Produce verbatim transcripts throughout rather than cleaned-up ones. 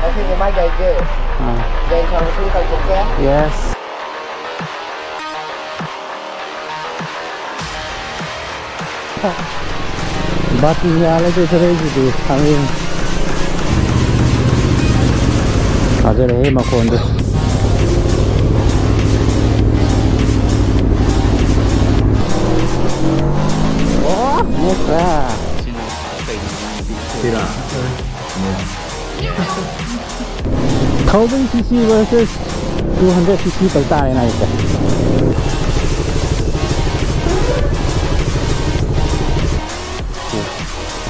ꯑꯁꯤꯅꯤ ꯃꯥꯏ ꯒꯥꯔꯤꯁꯦ꯫ ꯑꯥ꯫ ꯒꯥꯔꯤ ꯊꯝꯃꯁꯤ ꯇꯧꯊꯣꯛꯀꯦ꯫ Yes꯫ ꯕꯥꯇꯤ ꯌꯥꯜꯂꯒ ꯆꯠꯂꯛꯏꯁꯤꯗꯤ ꯈꯪꯉꯤ꯫ ꯐꯖꯔꯦꯍꯦ ꯃꯈꯣꯟꯗꯣ꯫ ꯑꯣ, ꯅꯦꯛꯄ꯭ꯔꯥ? ꯁꯤꯔꯥ? Thousand C C versus two hundred C C ꯇꯧ ꯇꯥꯔꯦꯅ ꯑꯩꯁꯦ꯫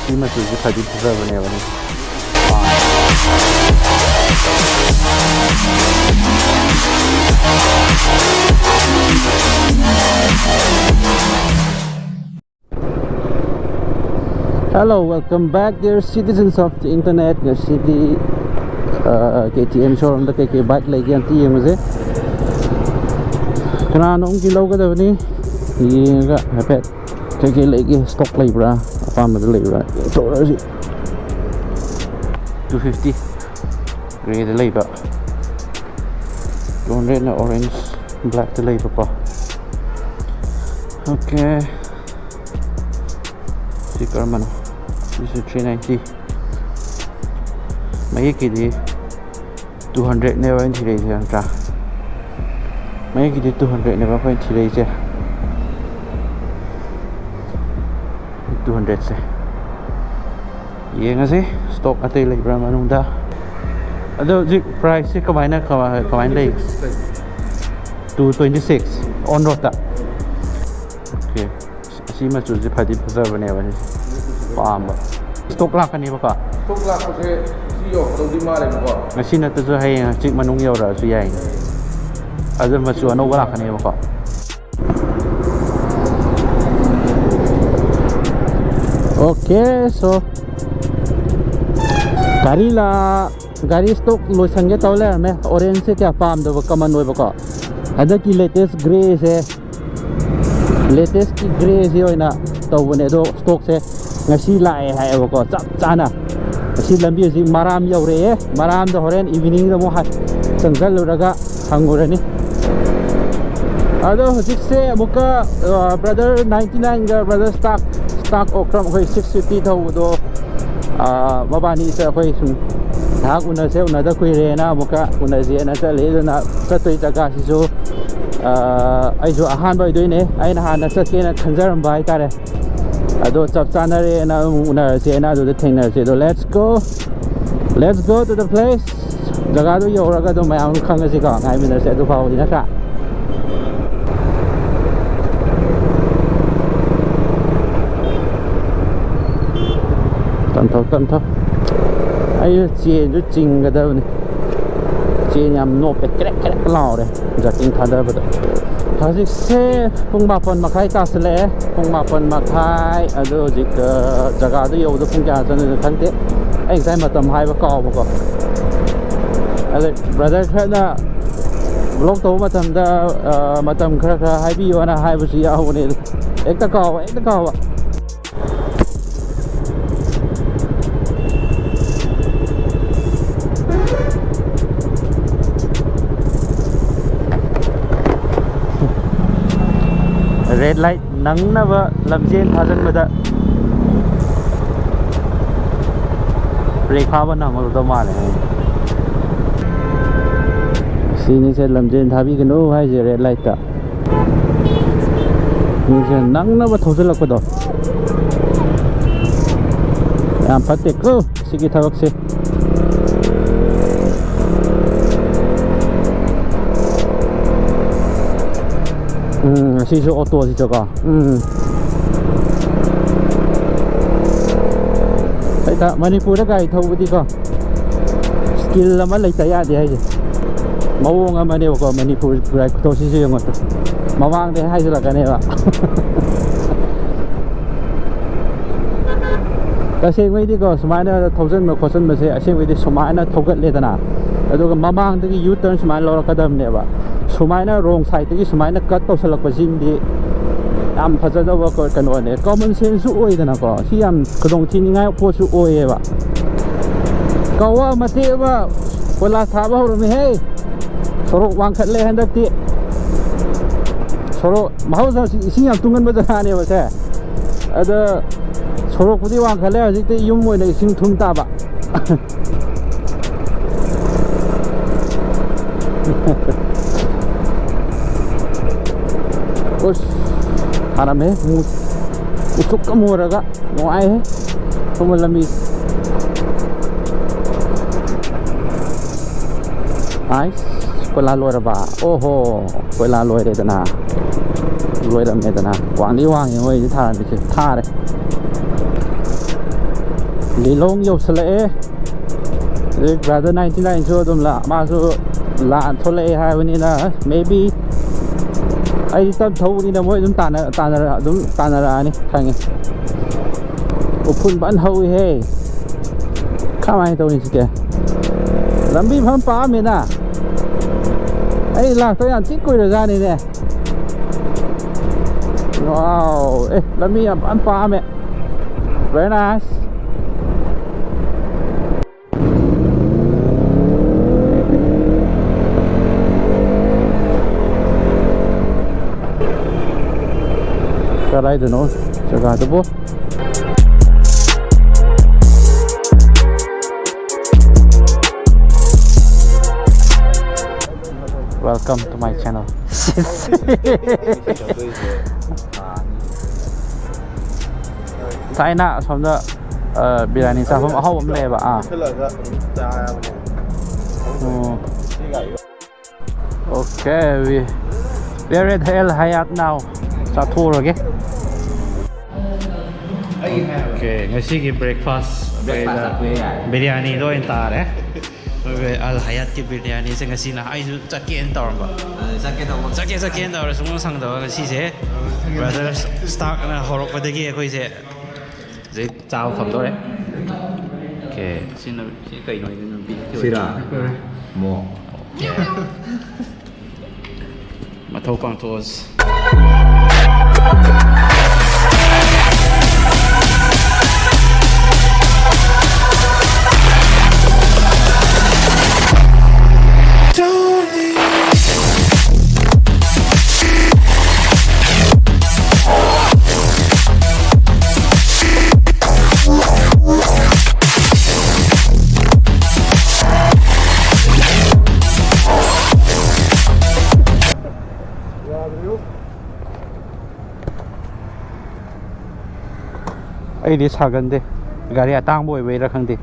ꯁꯤ ꯃꯆꯨꯁꯤ ꯐꯗꯤ ꯐꯖꯕꯅꯦꯕ꯫ Hello, welcome back, dear citizens of the internet. ꯉꯁꯤꯗꯤ ꯀꯦ ꯇꯤ ꯑꯦꯝ ꯁꯣꯔꯨꯝꯗ ꯀꯩꯀꯩ ꯕꯥꯏꯛ ꯂꯩꯒꯦ ꯑꯝꯇ ꯌꯦꯡꯉꯨꯁꯦ꯫ ꯀꯅꯥꯅꯣꯝꯒꯤ ꯂꯧꯒꯗꯕꯅꯤ꯫ ꯌꯦꯡꯉꯒ ꯍꯥꯏꯐꯦꯠ ꯀꯩꯀꯩ ꯂꯩꯒꯦ, ꯁ꯭ꯇꯣꯛ ꯂꯩꯕ꯭ꯔꯥ, ꯑꯄꯥꯝꯕꯗ ꯂꯩꯕ꯭ꯔꯥ ꯌꯦꯡꯊꯣꯛꯎꯔꯁꯤ꯫ Two fifty ꯒ꯭ꯔꯦꯗ ꯂꯩꯕ, two hundredꯅ ꯑꯣꯔꯦꯟꯖ ꯕ꯭ꯂꯦꯛꯇ ꯂꯩꯕꯀꯣ꯫ ꯑꯣꯀꯦ, ꯁꯤ ꯀꯔꯝꯕꯅꯣ? ꯁꯤꯁꯨ three ninety꯫ ꯃꯌꯦꯛꯀꯤꯗꯤ two hundredꯅꯦꯕ ꯑꯩꯅ ꯊꯤꯔꯛꯏꯁꯦ, ꯅꯠꯇ꯭ꯔꯥ? ꯃꯌꯦꯛꯀꯤꯗꯤ two hundredꯅꯦꯕ ꯑꯩꯈꯣꯏꯅ ꯊꯤꯔꯛꯏꯁꯦ꯫ Two hundredꯁꯦ ꯌꯦꯡꯉꯁꯤ, ꯁ꯭ꯇꯣꯛ ꯑꯇꯩ ꯂꯩꯕ꯭ꯔꯥ ꯃꯅꯨꯡꯗ꯫ ꯑꯗꯣ ꯍꯧꯖꯤꯛ ꯄ꯭ꯔꯥꯏꯁꯁꯦ ꯀꯃꯥꯏꯅ, ꯀꯃꯥꯏ-, ꯀꯃꯥꯏꯅ ꯂꯩ? Two twenty six on roadꯇ꯫ ꯑꯣꯀꯦ꯫ ꯑꯁꯤ ꯃꯆꯨꯁꯦ ꯐꯗꯤ ꯐꯖꯕꯅꯦꯕ, ꯁꯤꯁꯦ ꯄꯥꯝꯕ꯫ ꯁ꯭ꯇꯣꯛ ꯂꯥꯛꯀꯅꯦꯕꯀꯣ? ꯁ꯭ꯇꯣꯛ ꯂꯥꯛꯄꯁꯦ ꯉꯁꯤ ꯌꯧꯔꯛꯀꯗꯧꯗꯤ ꯃꯥꯜꯂꯦꯕꯀꯣ꯫ ꯉꯁꯤ ꯅꯠꯇ꯭ꯔꯁꯨ ꯍꯌꯦꯡ ꯍꯪꯆꯤꯠ ꯃꯅꯨꯡ ꯌꯧꯔꯛꯑꯁꯨ ꯌꯥꯏꯅꯦ꯫ ꯑꯗꯨ ꯃꯆꯨ ꯑꯅꯧꯕ ꯂꯥꯛꯀꯅꯦꯕꯀꯣ꯫ Okay, so ꯒꯥꯔꯤ ꯂꯥ-, ꯒꯥꯔꯤ ꯁ꯭ꯇꯣꯛ ꯂꯣꯏꯁꯟꯒꯦ ꯇꯧ ꯂꯩꯔꯝꯃꯦ꯫ ꯑꯣꯔꯦꯟꯖꯁꯦ ꯀꯌꯥ ꯄꯥꯝꯗꯕ, ꯀꯃꯟ ꯑꯣꯏꯕꯀꯣ꯫ ꯍꯟꯗꯛꯀꯤ ꯂꯦꯇꯦꯁ ꯒ꯭ꯔꯦꯁꯦ, ꯂꯦꯇꯦꯁꯀꯤ ꯒ꯭ꯔꯦꯁꯤ ꯑꯣꯏꯅ ꯇꯧꯕꯅꯦ꯫ ꯑꯗꯣ ꯁ꯭ꯇꯣꯛꯁꯦ ꯉꯁꯤ ꯂꯥꯛꯑꯦ ꯍꯥꯏꯌꯦꯕꯀꯣ, ꯆꯞ ꯆꯥꯅ꯫ ꯑꯁꯤ ꯂꯝꯕꯤ ꯍꯧꯖꯤꯛ ꯃꯔꯥꯝ ꯌꯧꯔꯛꯑꯦ꯫ ꯃꯔꯥꯝꯗ ꯍꯣꯔꯦꯟ ꯏꯚꯤꯅꯤꯡꯗ ꯑꯃꯨꯛ ꯍꯥꯏ-, ꯆꯪꯁꯤꯜꯂꯨꯔꯒ ꯍꯪꯉꯨꯔꯅꯤ꯫ ꯑꯗꯣ ꯍꯧꯖꯤꯛꯁꯦ ꯑꯃꯨꯛꯀ, ꯑ, ꯕ꯭ꯔꯗꯔ ꯅꯥꯏꯟꯇꯤ ꯅꯥꯏꯟꯒ ꯕ꯭ꯔꯗꯔ ꯁ꯭ꯇꯥꯛ, ꯁ꯭ꯇꯥꯛ ꯑꯣꯀ꯭ꯔꯝ, ꯑꯩꯈꯣꯏ ꯁꯤꯛꯁ ꯐꯤꯐꯇꯤ ꯊꯧꯕꯗꯣ, ꯑ, ꯃꯕꯥꯅꯤꯁꯦ ꯑꯩꯈꯣꯏ ꯁꯨꯝ ꯉꯥꯏꯍꯥꯛ ꯎꯅꯁꯦ, ꯎꯅꯗ ꯀꯨꯏꯔꯦꯅ ꯑꯃꯨꯛꯀ ꯎꯅꯁꯦꯅ ꯆꯠꯂꯤ꯫ ꯑꯗꯨꯅ ꯆꯠꯇꯣꯏ ꯖꯒꯥꯁꯤꯁꯨ, ꯑ, ꯑꯩꯁꯨ ꯑꯍꯥꯟꯕ ꯑꯣꯏꯗꯣꯏꯅꯦ꯫ ꯑꯩꯅ ꯍꯥꯟꯅ ꯆꯠꯀꯦꯅ ꯈꯟꯖꯔꯝꯕ ꯍꯥꯏꯇꯥꯔꯦ꯫ ꯑꯗꯣ ꯆꯞ ꯆꯥꯅꯔꯦꯅ ꯑꯃꯨꯛ ꯎꯅꯔꯁꯦꯅ ꯑꯗꯨꯗ ꯊꯦꯡꯅꯔꯁꯦ꯫ ꯑꯗꯣ let's go, let's go to the place꯫ ꯖꯒꯥꯗꯨ ꯌꯧꯔꯒ ꯑꯗꯨꯝ ꯃꯌꯥꯝ ꯈꯪꯉꯁꯤꯀꯣ, ꯉꯥꯏꯃꯤꯟꯅꯁꯦ ꯑꯗꯨ ꯐꯥꯎꯕꯗꯤ, ꯅꯠꯇ꯭ꯔꯥ? ꯇꯝꯊꯧ, ꯇꯝꯊꯧ꯫ ꯑꯩꯁꯨ ꯆꯦꯟꯁꯨ ꯆꯤꯡꯒꯗꯕꯅꯤ꯫ ꯆꯦꯟ ꯌꯥꯝ ꯅꯣꯞꯄꯦ, ꯀ꯭ꯔꯦꯛ ꯀ꯭ꯔꯦꯛ ꯂꯥꯎꯔꯦ ꯖꯔꯀꯤꯡ ꯊꯥꯗꯕꯗ꯫ ꯍꯧꯖꯤꯛꯁꯦ ꯄꯨꯡ ꯃꯥꯄꯟ ꯃꯈꯥꯏ ꯇꯥꯁꯜꯂꯛꯑꯦ꯫ ꯄꯨꯡ ꯃꯥꯄꯟ ꯃꯈꯥꯏ꯫ ꯑꯗꯣ ꯍꯧꯖꯤꯛ, ꯑ, ꯖꯒꯥꯗꯨ ꯌꯧꯕꯗ ꯄꯨꯡ ꯀꯌꯥ ꯆꯪꯗꯣꯏꯅꯣ ꯈꯪꯗꯦ꯫ ꯑꯩ ꯉꯁꯥꯏ ꯃꯇꯝ ꯍꯥꯏꯕ ꯀꯥꯎꯕꯀꯣ꯫ ꯑꯗ ꯕ꯭ꯔꯗꯔ ꯈꯔꯅ ꯕ꯭ꯂꯣꯛ ꯇꯧꯕ ꯃꯇꯝꯗ, ꯑ, ꯃꯇꯝ ꯈꯔ ꯈꯔ ꯍꯥꯏꯕꯤꯌꯣꯅ ꯍꯥꯏꯕꯁꯨ ꯌꯥꯎꯕꯅꯦ꯫ ꯍꯦꯛꯇ ꯀꯥꯎꯕ, ꯍꯦꯛꯇ ꯀꯥꯎꯕ꯫ ꯔꯦꯗ ꯂꯥꯏꯠ ꯅꯪꯅꯕ ꯂꯝꯖꯦꯟ ꯊꯥꯖꯤꯟꯕꯗ ꯕ꯭ꯔꯦꯛ ꯐꯥꯕ ꯅꯪꯍꯧꯗꯧ ꯃꯥꯜꯂꯦ꯫ ꯁꯤꯅꯤꯁꯦ ꯂꯝꯖꯦꯟ ꯊꯥꯕꯤꯒꯅꯨ ꯍꯥꯏꯁꯦ, ꯔꯦꯗ ꯂꯥꯏꯠꯇ꯫ ꯃꯤꯁꯦ ꯅꯪꯅꯕ ꯊꯧꯖꯤꯜꯂꯛꯄꯗꯣ ꯌꯥꯝ ꯐꯠꯇꯦꯀꯣ ꯁꯤꯒꯤ ꯊꯕꯛꯁꯦ꯫ ꯎꯝ, ꯑꯁꯤꯁꯨ ꯑꯣꯇꯣꯁꯤꯁꯨꯀꯣ꯫ ꯎꯝ꯫ ꯍꯦꯛꯇ ꯃꯅꯤꯄꯨꯔꯗ ꯒꯥꯔꯤ ꯊꯧꯕꯗꯤꯀꯣ, ꯁ꯭ꯀꯤꯜ ꯑꯃ ꯂꯩꯇ ꯌꯥꯗꯦ ꯍꯥꯏꯁꯦ꯫ ꯃꯑꯣꯡ ꯑꯃꯅꯦꯕꯀꯣ, ꯃꯅꯤꯄꯨꯔ ꯒꯥꯔꯤ ꯈꯨꯊꯧꯁꯤꯁꯨ ꯌꯦꯡꯉꯣ꯫ ꯃꯃꯥꯡꯗꯩ ꯍꯥꯏꯖꯤꯜꯂꯛꯀꯅꯦꯕ꯫ ꯇꯁꯦꯡꯕꯩꯗꯤꯀꯣ, ꯁꯨꯃꯥꯏꯅ ꯊꯧꯖꯤꯟꯕ ꯈꯣꯠꯆꯤꯟꯕꯁꯦ ꯑꯁꯦꯡꯕꯩꯗꯤ ꯁꯨꯃꯥꯏꯅ ꯊꯧꯒꯠꯂꯦꯗꯅ, ꯑꯗꯨꯒ ꯃꯃꯥꯡꯗꯒꯤ ꯌꯨ ꯇꯔꯟ ꯁꯨꯃꯥꯏꯅ ꯂꯧꯔꯛꯀꯗꯕꯅꯦꯕ꯫ ꯁꯨꯃꯥꯏꯅ ꯔꯣꯡ ꯁꯥꯏꯠꯇꯒꯤ ꯁꯨꯃꯥꯏꯅ ꯀꯠ ꯇꯧꯁꯜꯂꯛꯄꯁꯤꯃꯗꯤ ꯌꯥꯝ ꯐꯖꯗꯕ ꯀꯣ-, ꯀꯩꯅꯣꯅꯦ, ꯀꯣꯃꯟ ꯁꯦꯟꯁꯁꯨ ꯑꯣꯏꯗꯅꯀꯣ꯫ ꯁꯤ ꯌꯥꯝ ꯈꯨꯗꯣꯡ ꯊꯤꯅꯤꯡꯉꯥꯏ ꯄꯣꯠꯁꯨ ꯑꯣꯏꯌꯦꯕ꯫ ꯀꯋꯥ ꯃꯇꯦꯛ ꯑꯃ ꯀꯣꯏꯂꯥꯁ ꯊꯥꯕ ꯍꯧꯔꯝꯃꯤꯍꯦ꯫ ꯁꯣꯔꯣꯛ ꯋꯥꯡꯈꯠꯂꯦ ꯍꯟꯗꯛꯇꯤ꯫ ꯁꯣꯔꯣꯛ ꯃꯍꯧꯁꯥ ꯏꯁꯤꯡ ꯌꯥꯝ ꯇꯨꯡꯒꯟꯕ ꯖꯒꯥꯅꯦꯕ ꯁꯦ꯫ ꯑꯗ ꯁꯣꯔꯣꯛꯄꯨꯗꯤ ꯋꯥꯡꯈꯠꯂꯦ, ꯍꯧꯖꯤꯛꯇꯤ ꯌꯨꯝ ꯑꯣꯏꯅ ꯏꯁꯤꯡ ꯊꯨꯝ ꯇꯥꯕ꯫ ꯑꯁ, ꯐꯥꯔꯝꯃꯦ꯫ ꯃꯨ-, ꯎꯆꯨꯛꯀ ꯃꯨꯔꯒ ꯅꯨꯡꯉꯥꯏꯍꯦ꯫ ꯁꯣꯝꯕ ꯂꯝꯕꯤ꯫ ꯑꯥꯏꯁ, ꯀꯣꯏꯂꯥ ꯂꯣꯏꯔꯕ? ꯑꯣꯍꯣ, ꯀꯣꯏꯂꯥ ꯂꯣꯏꯔꯦꯗꯅ꯫ ꯂꯣꯏꯔꯝꯃꯦꯗꯅ꯫ ꯋꯥꯡꯗꯤ ꯋꯥꯡꯉꯦ ꯃꯣꯏꯁꯦ ꯊꯥꯔꯝꯃꯤꯁꯦ꯫ ꯊꯥꯔꯦ꯫ ꯂꯤꯂꯣꯡ ꯌꯧꯁꯜꯂꯛꯑꯦ꯫ ꯍꯧꯖꯤꯛ brother ninety nine ꯁꯨ ꯑꯗꯨꯝ ꯂꯥ-, ꯃꯥꯁꯨ ꯂꯥꯟ ꯊꯣꯛꯂꯛꯑꯦ ꯍꯥꯏꯕꯅꯤꯅ, maybe ꯑꯩꯗꯤ ꯇꯞ ꯊꯧꯕꯅꯤꯅ ꯃꯣꯏ ꯑꯗꯨꯝ ꯇꯥꯟꯅ-, ꯇꯥꯟꯅꯔ-, ꯑꯗꯨꯝ ꯇꯥꯟꯅꯔꯛꯑꯅꯤ ꯈꯪꯉꯦ꯫ ꯎꯐꯨꯟ ꯐꯖꯅ ꯍꯧꯋꯤꯍꯦ꯫ ꯀꯃꯥꯏꯅ ꯇꯧꯅꯤ ꯁꯤꯗꯤ? ꯂꯝꯕꯤ ꯐꯖꯅ ꯄꯥꯛꯑꯝꯃꯦꯅ꯫ ꯑꯩ ꯂꯥꯛꯇ ꯌꯥꯝ ꯊꯤ ꯀꯨꯏꯔꯖꯥꯠꯅꯤꯅꯦ꯫ Wow, ꯑꯦ, ꯂꯝꯕꯤ ꯌꯥꯝ ꯐꯖꯅ ꯄꯥꯛꯑꯝꯃꯦ꯫ Very nice. ꯀꯗꯥꯏꯗꯅꯣ ꯖꯒꯥꯗꯨꯕꯨ? Welcome to my channel. ꯊꯥꯏꯅ ꯑꯁꯣꯝꯗ, ꯑ, ꯕꯤꯔꯌꯥꯅꯤ ꯆꯥꯐꯝ ꯑꯍꯥꯎꯕ ꯑꯃ ꯂꯩꯌꯦꯕ꯫ ꯑꯥ꯫ ꯄꯤꯁꯜꯂꯒ ꯑꯗꯨꯝ ꯆꯥꯕꯅꯦ꯫ ꯑꯣ꯫ Okay, we, we are at Al Hayat now. ꯆꯥꯊꯣꯛꯎꯔꯒꯦ꯫ Okay, ꯉꯁꯤꯒꯤ breakfast breakfast ꯑꯩꯈꯣꯏꯗ ꯆꯥꯊꯣꯛꯑꯦ ꯌꯥꯔꯦ꯫ ꯕꯤꯔꯌꯥꯅꯤꯗꯣ ꯑꯣꯏꯅ ꯇꯥꯔꯦ꯫ ꯑꯩꯈꯣꯏ Al Hayat ꯀꯤ ꯕꯤꯔꯌꯥꯅꯤꯁꯦ ꯉꯁꯤꯅ ꯑꯩꯁꯨ ꯆꯠꯀꯦꯅ ꯇꯧꯔꯝꯕ꯫ ꯑ, ꯆꯠꯀꯦ ꯇꯧꯕ꯫ ꯆꯠꯀꯦ, ꯆꯠꯀꯦꯅ ꯇꯧꯔ ꯁꯨꯡꯁꯪ ꯁꯪꯗꯕ ꯉꯁꯤꯁꯦ꯫ Brother Stark ꯅ ꯍꯧꯔꯛꯄꯗꯒꯤ ꯑꯩꯈꯣꯏꯁꯦ ꯍꯧꯖꯤꯛ ꯆꯥꯕ ꯐꯪꯗꯣꯔꯦ꯫ Okay꯫ ꯁꯤꯅ, ꯁꯤ ꯀꯩꯅꯣ ꯍꯥꯏꯗꯤ ꯅꯨꯄꯤ ꯁꯤꯔꯥ? ꯃꯣ꯫ ꯃꯊꯧ ꯄꯥꯡꯊꯣꯛꯑꯁꯤ꯫ ꯑꯩꯗꯤ ꯁꯥꯒꯟꯗꯦ, ꯒꯥꯔꯤ ꯑꯇꯥꯡꯕ ꯑꯣꯏꯕꯩꯔꯥ ꯈꯪꯗꯦ꯫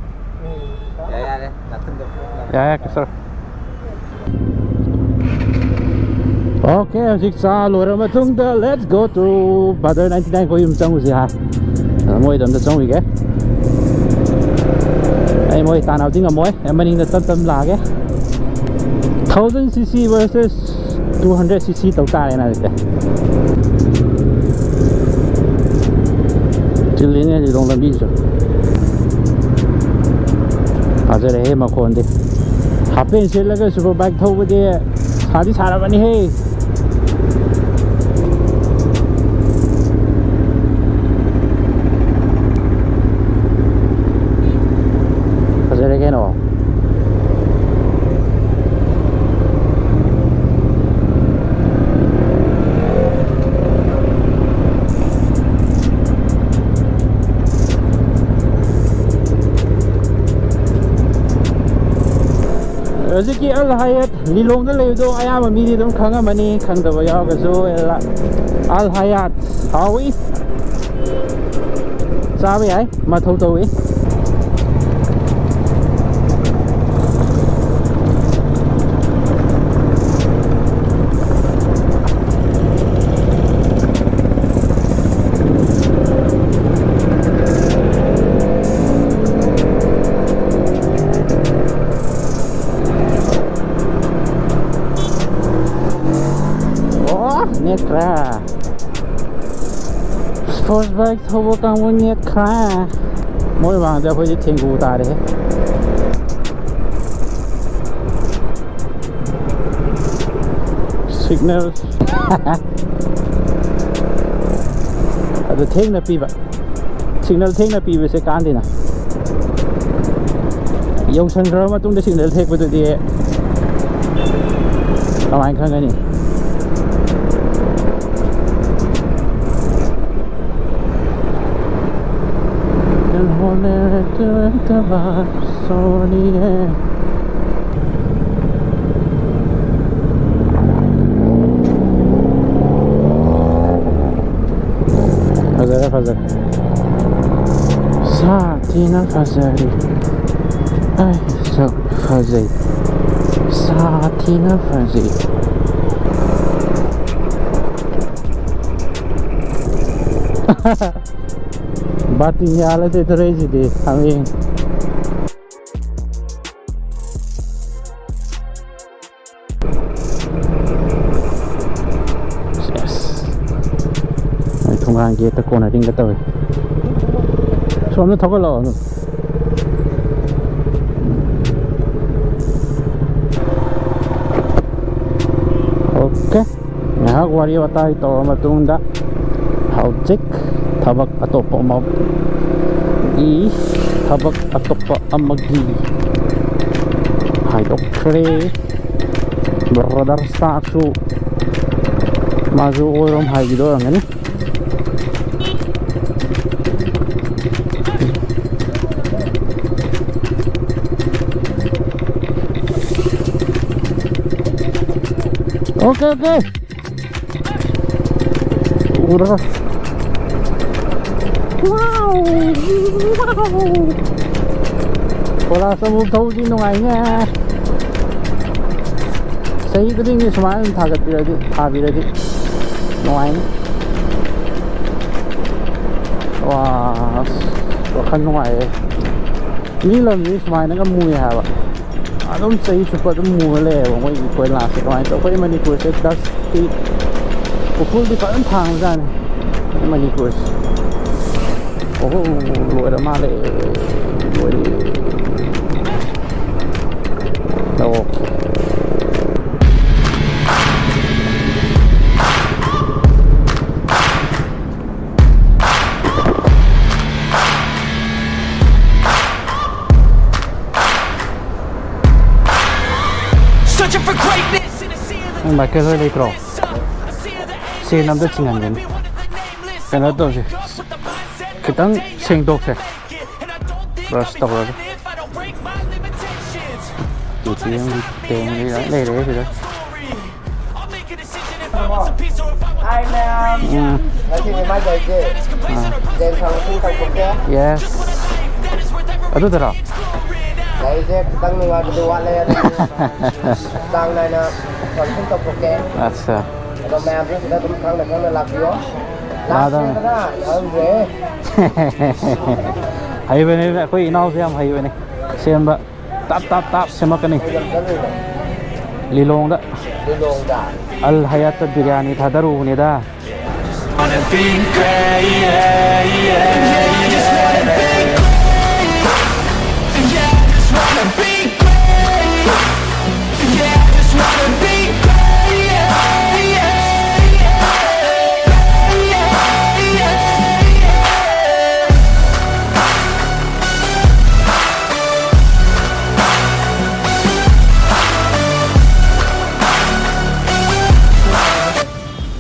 ꯌꯥꯔꯦ, ꯌꯥꯔꯦ, ꯅꯥꯊꯟꯗ ꯐꯝꯅꯕ꯫ ꯌꯥꯔꯦ, ꯀꯩꯁꯨ ꯇꯧꯔꯣꯏ꯫ ꯑꯣꯀꯦ, ꯍꯧꯖꯤꯛ ꯆꯥ ꯂꯣꯏꯔ ꯃꯇꯨꯡꯗ let's go to brother ninety nine ꯈꯣꯏ ꯌꯨꯝ ꯆꯪꯉꯨꯁꯤ ꯍꯥꯏ꯫ ꯑꯗ ꯃꯣꯏꯗ ꯑꯝꯇ ꯆꯪꯉꯨꯈꯤꯒꯦ꯫ ꯑꯩ ꯃꯣꯏ ꯇꯥꯟꯅꯕꯗꯤ ꯉꯝꯃꯣꯏ꯫ ꯑꯩ ꯃꯅꯤꯡꯗ ꯇꯞ ꯇꯞ ꯂꯥꯛꯑꯒꯦ꯫ Thousand C C versus two hundred C C ꯇꯧ ꯇꯥꯔꯦꯅ ꯍꯧꯖꯤꯛꯇꯤ꯫ ꯆꯤꯜꯂꯤꯅꯦ ꯂꯤꯂꯣꯡ ꯂꯝꯕꯤꯁꯨ꯫ ꯐꯖꯔꯦꯍꯦ ꯃꯈꯣꯟꯗꯤ꯫ Half pant ꯁꯦꯠꯂꯒ super bike ꯊꯧꯕꯗꯤ ꯁꯥꯗꯤ ꯁꯥꯔꯕꯅꯤꯍꯦ꯫ ꯐꯖꯔꯦ ꯀꯩꯅꯣ꯫ ꯍꯧꯖꯤꯛꯀꯤ ꯑꯜ ꯍꯌꯥꯠ ꯂꯤꯂꯣꯡꯗ ꯂꯩꯕꯗꯣ ꯑꯌꯥꯝꯕ ꯃꯤꯗꯤ ꯑꯗꯨꯝ ꯈꯪꯉꯝꯃꯅꯤ, ꯈꯪꯗꯕ ꯌꯥꯎꯔꯒꯁꯨ꯫ ꯑꯜ ꯍꯌꯥꯠ ꯍꯥꯎꯏ, ꯆꯥꯕ ꯌꯥꯏ, ꯃꯊꯧ ꯇꯧꯏ꯫ ꯑꯣ ꯅꯦꯠꯈ꯭ꯔꯦ꯫ Sports bike ꯊꯧꯕ ꯀꯥꯡꯕꯨ ꯅꯦꯠꯈ꯭ꯔꯦ꯫ ꯃꯣꯏ ꯃꯃꯥꯡꯗ ꯑꯩꯈꯣꯏꯗꯤ ꯊꯦꯡꯒꯨ ꯇꯥꯔꯦꯍꯦ꯫ Signal ꯑꯗꯨ ꯊꯦꯡꯅ ꯄꯤꯕ꯫ Signal ꯊꯦꯡꯅ ꯄꯤꯕꯁꯦ ꯀꯥꯟꯗꯦꯅ꯫ ꯌꯧꯁꯟꯈ꯭ꯔꯕ ꯃꯇꯨꯡꯗ signal ꯊꯦꯛꯄꯗꯨꯗꯤ ꯀꯃꯥꯏꯅ ꯈꯪꯒꯅꯤ? ꯐꯖꯔꯦ, ꯐꯖꯔꯦ꯫ ꯁꯥꯊꯤꯅ ꯐꯖꯔꯤ꯫ ꯑꯩ ꯁꯛ ꯐꯖꯩ꯫ ꯁꯥꯊꯤꯅ ꯐꯖꯩ꯫ ꯕꯥꯇꯤꯟ ꯌꯥꯜꯂ ꯆꯦꯟꯊꯣꯔꯛꯏꯁꯤꯗꯤ ꯍꯥꯃꯦꯡ꯫ ꯁꯦꯁ꯫ ꯃꯣꯏ ꯊꯣꯡꯒꯥꯟ ꯒꯦꯠꯇ ꯀꯣꯟꯅꯔꯤꯡꯒ ꯇꯧꯏ꯫ ꯁꯣꯝꯗ ꯊꯧꯒꯠꯂꯛꯑꯣ ꯑꯗꯨꯝ꯫ ꯑꯣꯀꯦ꯫ ꯉꯥꯏꯍꯥꯛ ꯋꯥꯔꯤ ꯋꯥꯇꯥꯏ ꯇꯧꯔ ꯃꯇꯨꯡꯗ ꯍꯧꯖꯤꯛ ꯊꯕꯛ ꯑꯇꯣꯞꯄ ꯑꯃꯒꯤ, ꯊꯕꯛ ꯑꯇꯣꯞꯄ ꯑꯃꯒꯤ ꯍꯥꯏꯗꯣꯛꯈ꯭ꯔꯦ꯫ ꯕ꯭ꯔꯗꯔ ꯁ꯭ꯇꯥꯔꯁꯨ ꯃꯥꯁꯨ ꯑꯣꯏꯔꯣꯝ ꯍꯥꯏꯈꯤꯗꯣꯏ ꯑꯣꯏꯔꯝꯒꯅꯤ꯫ Okay, okay. ꯎꯔꯒ꯫ ꯋꯥꯎ! ꯋꯥꯎ! ꯀꯣꯂꯥꯁ ꯑꯃꯨꯛ ꯊꯧꯕꯗꯤ ꯅꯨꯡꯉꯥꯏꯅꯦ꯫ ꯆꯍꯤ ꯈꯨꯗꯤꯡꯒꯤ ꯁꯨꯃꯥꯏꯅ ꯑꯗꯨꯝ ꯊꯥꯒꯠꯄꯤꯔꯗꯤ, ꯊꯥꯕꯤꯔꯗꯤ ꯅꯨꯡꯉꯥꯏꯅꯤ꯫ ꯋꯥ, ꯑꯁ, ꯋꯥꯈꯜ ꯅꯨꯡꯉꯥꯏꯌꯦ꯫ ꯃꯤ ꯂꯝꯁꯤ ꯁꯨꯃꯥꯏꯅꯒ ꯃꯨꯏ ꯍꯥꯏꯕ꯫ ꯑꯗꯨꯝ ꯆꯍꯤ ꯆꯨꯞꯄ ꯑꯗꯨꯝ ꯃꯨꯔ ꯂꯩꯌꯦꯕ ꯃꯣꯏꯒꯤ ꯀꯣꯏꯂꯥꯁꯦ꯫ ꯀꯃꯥꯏꯅ ꯇꯧ-, ꯑꯩꯈꯣꯏ ꯃꯅꯤꯄꯨꯔꯁꯦ ꯗꯁꯇꯤ, ꯎꯐꯨꯜꯗꯤ ꯐꯖꯅ ꯊꯥꯡꯕꯖꯥꯠꯅꯤ ꯑꯩꯈꯣꯏ ꯃꯅꯤꯄꯨꯔꯁꯦ꯫ ꯑꯣꯍꯣ, ꯂꯣꯏꯔ ꯃꯥꯜꯂꯦ꯫ ꯂꯣꯏꯔꯦ꯫ ꯑꯣꯀꯦ꯫ ꯅꯪ ꯃꯥꯏꯀꯦꯜ ꯍꯣꯏ ꯂꯩꯇ꯭ꯔꯣ? ꯁꯦꯟ ꯑꯝꯇ ꯆꯤꯡꯍꯟꯒꯦꯅꯦ꯫ ꯀꯩꯅꯣ ꯇꯧꯁꯦ, ꯈꯤꯇꯪ ꯁꯦꯡꯗꯣꯛꯁꯦ꯫ ꯕ꯭ꯔꯁ ꯇꯧꯔꯒ꯫ ꯇꯨꯇꯤ ꯑꯃꯗꯤ ꯇꯦꯡꯗꯤ ꯂꯣꯏ ꯂꯩꯔꯦ ꯁꯤꯗ꯫ ꯎꯝ꯫ ꯉꯁꯤꯗꯤ ꯃꯥꯏ ꯂꯩꯇꯦ꯫ ꯑꯥ꯫ ꯖꯦꯟ ꯁꯥꯎꯟ ꯁꯤ ꯇꯧꯊꯣꯛꯀꯦ꯫ ꯌꯦꯁ꯫ ꯑꯗꯨꯗꯔꯣ? ꯒꯥꯔꯤꯁꯦ ꯈꯤꯇꯪ ꯅꯨꯡꯉꯥꯏꯕꯗꯤ ꯋꯥꯠꯂꯦ, ꯑꯗꯨꯕꯨ ꯆꯥꯡ ꯅꯥꯏꯅ ꯁꯥꯔꯚꯤꯁꯤꯡ ꯇꯧꯊꯣꯛꯀꯦ꯫ ꯑꯠꯆꯥ꯫ ꯑꯗꯣ ꯃꯌꯥꯝꯁꯨ ꯁꯤꯗ ꯑꯗꯨꯝ ꯈꯪꯅ ꯈꯪꯅ ꯂꯥꯛꯄꯤꯌꯣ꯫ ꯂꯥꯛꯑꯗꯝꯅꯦ꯫ ꯂꯥꯛꯇ꯭ꯔꯦꯗꯅ ꯈꯪꯗ꯭ꯔꯦ꯫ ꯍꯩꯕꯅꯦ, ꯑꯩꯈꯣꯏ ꯏꯅꯥꯎꯁꯦ ꯌꯥꯝ ꯍꯩꯕꯅꯦ ꯁꯦꯝꯕ꯫ ꯇꯥꯞ ꯇꯥꯞ ꯇꯥꯞ ꯁꯦꯝꯃꯛꯀꯅꯤ꯫ ꯂꯤꯂꯣꯡꯗ꯫ ꯂꯤꯂꯣꯡꯗ꯫ ꯑꯜ ꯍꯌꯥꯠꯇ ꯕꯤꯔꯌꯥꯅꯤ ꯊꯥꯗꯔꯨꯕꯅꯤꯗ꯫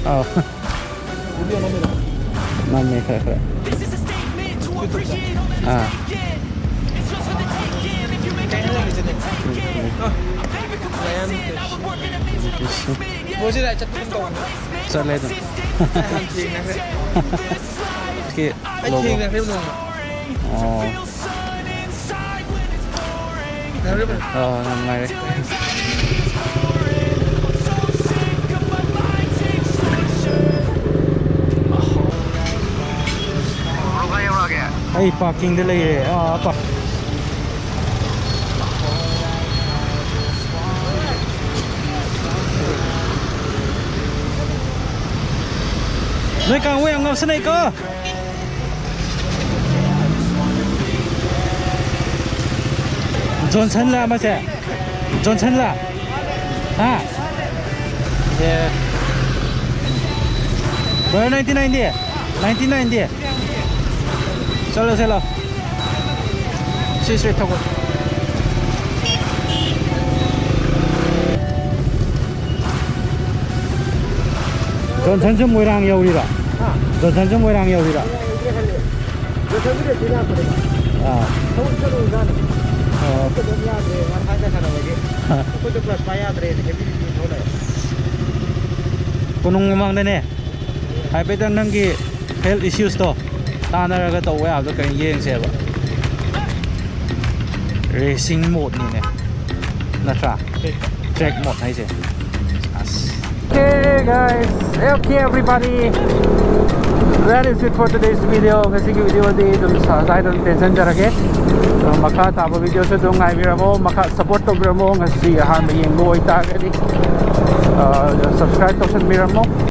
ꯑꯥꯎ꯫ ꯅꯝꯃꯦ ꯈꯔ ꯈꯔ꯫ ꯑꯥ꯫ ꯕ꯭ꯔꯣꯁꯤ ꯔꯥꯏꯠ ꯆꯠꯄꯒꯨꯝ ꯇꯧꯕꯅꯦ꯫ ꯆꯠꯂꯦ ꯑꯗꯨꯝ꯫ ꯌꯥꯝ ꯊꯦꯡꯅꯈ꯭ꯔꯦ꯫ ꯀꯤ ꯑꯩ ꯂꯣꯒꯣ꯫ ꯊꯦꯡꯅꯈ꯭ꯔꯦ ꯅꯣꯡꯃ꯫ ꯑꯣ꯫ ꯅꯨꯡꯉꯥꯏꯔꯦ꯫ ꯑꯣ, ꯌꯥꯝ ꯅꯨꯡꯉꯥꯏꯔꯦ꯫ ꯑꯩ ꯄꯥꯔꯀꯤꯡꯗ ꯂꯩꯔꯦ꯫ ꯑꯥ, ꯄꯥ-, ꯅꯣꯏ ꯀꯥꯡꯕꯨ ꯌꯥꯝ ꯉꯥꯎꯁꯟꯅꯩꯀꯣ꯫ ꯖꯣꯟꯁꯟꯂ ꯑꯃꯁꯦ? ꯖꯣꯟꯁꯟꯂ? ꯍꯥ? ꯑꯦ꯫ Brother, ninety ninety? Ninety ninety? ꯆꯠꯂꯣ, ꯆꯠꯂꯣ꯫ ꯁꯤ, ꯁꯤ, ꯊꯧꯒꯠ-, ꯖꯣꯟꯁꯟꯁꯨ ꯃꯣꯏꯔꯥꯡ ꯌꯧꯔꯤꯔꯣ? ꯍꯥ? ꯖꯣꯟꯁꯟꯁꯨ ꯃꯣꯏꯔꯥꯡ ꯌꯧꯔꯤꯔꯣ? ꯃꯣꯏꯔꯥꯡ ꯌꯧꯗ꯭ꯔꯦ ꯈꯜꯂꯦ꯫ ꯖꯣꯟꯁꯟꯁꯨ ꯔꯦꯁꯇꯤ ꯂꯥꯛꯄꯅꯦꯕ꯫ ꯑꯥ꯫ ꯊꯕꯛ ꯆꯠꯂꯨꯕꯖꯥꯠꯅꯤ꯫ ꯑꯣ꯫ ꯑꯗꯨꯝ ꯌꯥꯗ꯭ꯔꯦ, ꯃꯥ ꯊꯥꯏꯅ ꯁꯥꯟꯅꯕꯒꯤ꯫ ꯍꯥ꯫ ꯑꯩꯈꯣꯏꯗꯣ ꯀ꯭ꯂꯁ ꯄꯥꯏ ꯌꯥꯗ꯭ꯔꯦꯅ ꯍꯦꯕꯤ ꯗ꯭ꯌꯨꯇꯤ ꯊꯣꯛꯂꯛꯑꯦ꯫ ꯀꯣꯅꯨꯡ ꯃꯃꯥꯡꯗꯅꯦ꯫ ꯍꯥꯏꯐꯦꯠꯇꯪ ꯅꯪꯒꯤ health issues ꯇꯣ ꯇꯥꯟꯅꯔꯒ ꯇꯧꯕ ꯌꯥꯕꯗꯣ ꯀꯩꯅꯣ ꯌꯦꯡꯁꯦꯕ꯫ Racing mode ꯅꯤꯅꯦ, ꯅꯠꯇ꯭ꯔꯥ? Track mode ꯍꯥꯏꯁꯦ꯫ ꯑꯁ꯫ Okay, guys. Okay, everybody. That is it for today's video. ꯉꯁꯤꯒꯤ video ꯗꯤ ꯑꯗꯨꯝ ꯁ꯭ꯋꯥꯏꯗ ꯑꯗꯨꯝ ꯇꯦꯟꯁꯤꯟꯖꯔꯒꯦ꯫ ꯑꯗꯣ ꯃꯈꯥ ꯇꯥꯕ video ꯁꯨ ꯑꯗꯨꯝ ꯉꯥꯏꯕꯤꯔꯝꯃꯣ, ꯃꯈꯥ support ꯇꯧꯕꯤꯔꯝꯃꯣ꯫ ꯉꯁꯤ ꯑꯍꯥꯟꯕ ꯌꯦꯡꯕ ꯑꯣꯏꯇꯥꯔꯒꯗꯤ, ꯑ, subscribe ꯇꯧꯁꯟꯕꯤꯔꯝꯃꯣ꯫